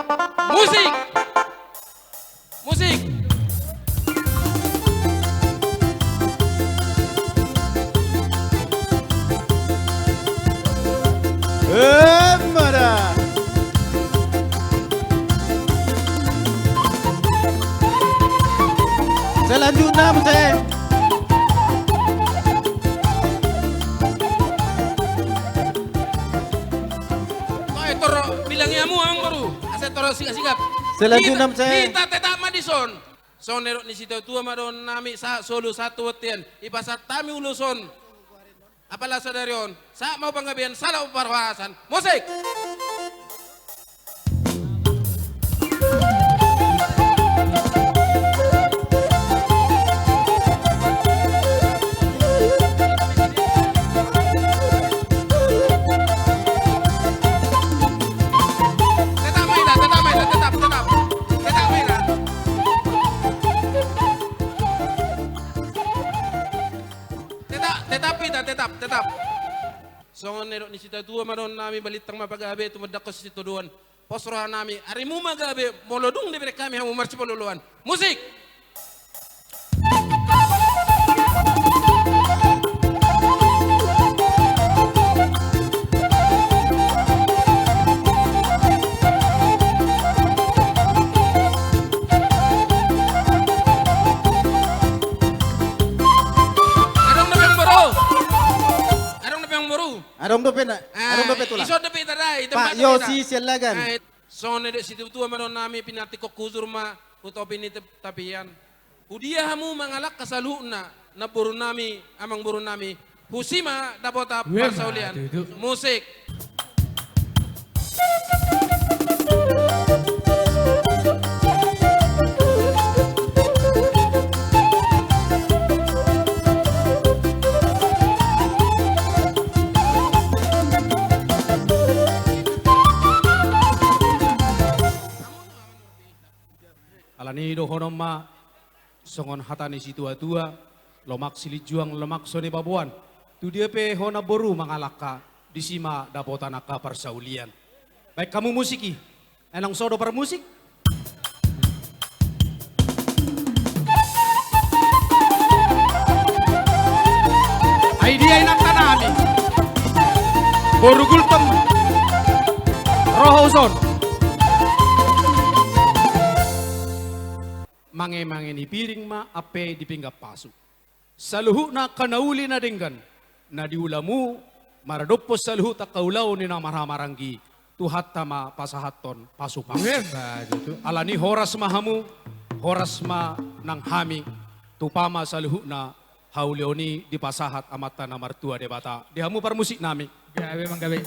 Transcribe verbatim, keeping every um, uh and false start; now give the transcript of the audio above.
Musik! Musik! Emma da! Selanjutna, muse. Tor bilangi hamu, amang boru. Asa tor sigap-sigap. Selanjutna, muse. Hita tetap ma dison. Songon na nidok ni situatua ma dohonon nami, sahat solu sahat tu bontean. Dipasahat hami ulos on. Apala sadari on. Sahat ma tu panggabean, sahat tu parhorasan. Musik! Tetap ma hita, tetap ma hita, tetap, tetap. Tetap ma hita. Tetap, tetap hita, tetap, tetap. Songon na nidok ni situatua ma dohonon nami, balintang ma pagabe, tumundalhon sitadoan. Pos roha nami, arimu ma gabe, molo dung dibereng hami hamu marsipaluluan. Musik! Adong dope, amang boru. Adong dope, amang boru. Adong dope na, adong dope, tulang. Ison dope hita da, Pak Yosi Siallagan. Songon na nidok ni situatua ma dohonon nami, pinantikhon hujur ma tu topi ni tapian. Hudia hamu mangalangka saluhutna, namboru nami, amang boru nami, husi ma dapotan parsaulian. Musik. Alani i dohonon ma songon hata ni situatua, lomak silinjuang, lomak so nipaboan. Tudia pe ho namboru mangalangka, disi ma dapotan angka parsaulian. Baen hamu musik i. Ai naung so do parmusik? Ai dia inanta nami, boru Gultom, ro ho son. Mange-mange ni piring ma ampe di pinggan pasu. Saluhutna angka na uli na denggan na di ulaonmu, maradophon saluhut angka ulaon ni na marhahamaranggi, Tuhanta ma pasahathon pasu-pasu. Emma tutu. Alani horas ma hamu, horas ma nang hami, tupa ma saluhutna haulion i dipasahat Amanta na martua Debata. Di hamu parmusik nami. Gabe, amang, gabe.